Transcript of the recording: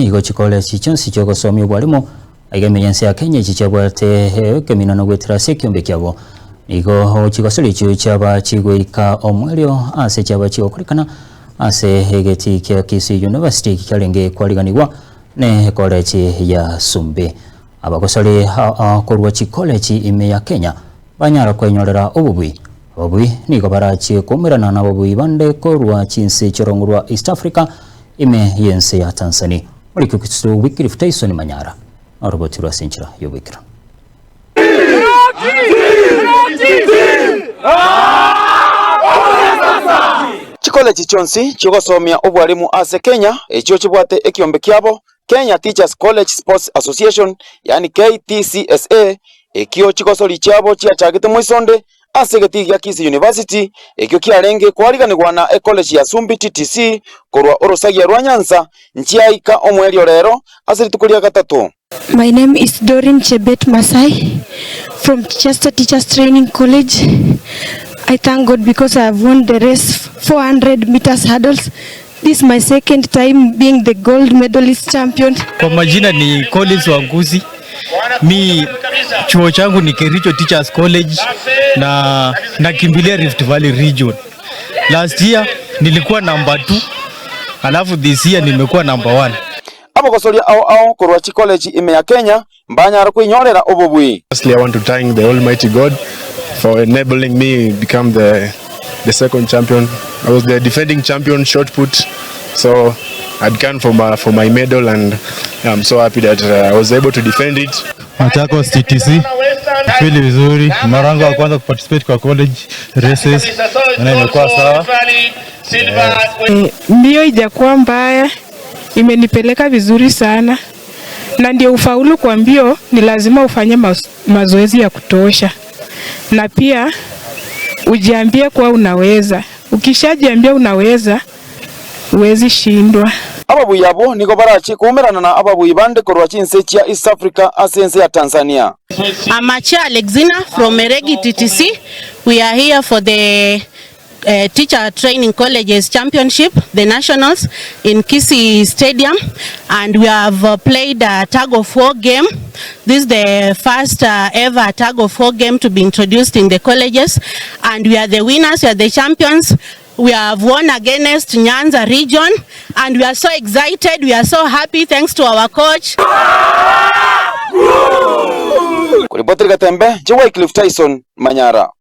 Nigo chikolechi chionsi chi'ogosomia obwarimu aiga ime y'ense ya Kenya echi chiabwate ekeminano goetera ase ekiombe kiabo. Nigo chigosori echio chiaba chigoika omoerio ase chiaba chigokorekana ase egetii kia Kisii University eki kiarenge kwariganigwa ne ekolechi ya Sumbi. Abagosori korwa chikolechi ime ya Kenya banyara kwenyorera obobui. Ababui nigo barachie koumerana nababui bande korwa chinse chi'orongo rwa East Africa ime y'ense ya Tanzania. Moriki Kristo Wycliffe Tyson Manyara norobotirwe ase enchera y'oboikeranu. Chikoleji chionsi chi'ogosomia obwarimu ase Kenya echio chibwate ekiombe kiabo Kenya Teachers College Sports Association yaani KTCSA, ekio chigosori chiabo chiachagete moisonde ase egetii gia Kisii University ekio kiarenge koariganigwa na ecollege ya Sumbi TTC korwa orosagia rwa Nyanza nchiaika omoerio rero ase rituko ria gatato. My name is Doreen Chebet Masai from Chichester Teachers Training College. I thank God because I have won the race 400 meters hurdles. This is my second time being the gold medalist champion. Kwa majina ni Collins Wanguzi. Mi chuo changu ni Kericho Teachers College na nakimbilia Rift Valley Region. Last year nilikuwa number 2, alafu this year nimekuwa number 1. Abagosoria ao ao korwa chikoleji ime ya Kenya mbanyare kweinyorera obobui. Firstly, I want to thank the Almighty God for enabling me become the, the second champion. I was the defending champion shot put, so I'd come for my, for my medal and I'm so happy that uh, I was able to defend it. Machakos TTC feel vizuri, mara yangu ya kwanza kuparticipate kwa college races na imekuwa sawa. Eh, mbio ijakuwa mbaya, imenipeleka vizuri sana, na ndio ufaulu kwa mbio ni lazima ufanye mazoezi ya kutosha, na pia ujiambie kuwa unaweza. Ukishajiambia unaweza, huwezi shindwa. Ababui abwo nigo barachie koumerana na ababui bande korwa chinse chia East Africa ase ense ya Tanzania. I'm Achia Alexina from Eregi TTC. We are here for the uh, Teacher Training Colleges Championship, the Nationals in Kisii Stadium, and we have uh, played a tug of war game. This is the first uh, ever tug of war game to be introduced in the colleges, and we are the winners, we are the champions. We have won against Nyanza region, and we are so excited, we are so happy thanks to our coach. Koripoteri Gatembe, Wycliffe Tyson, Manyara.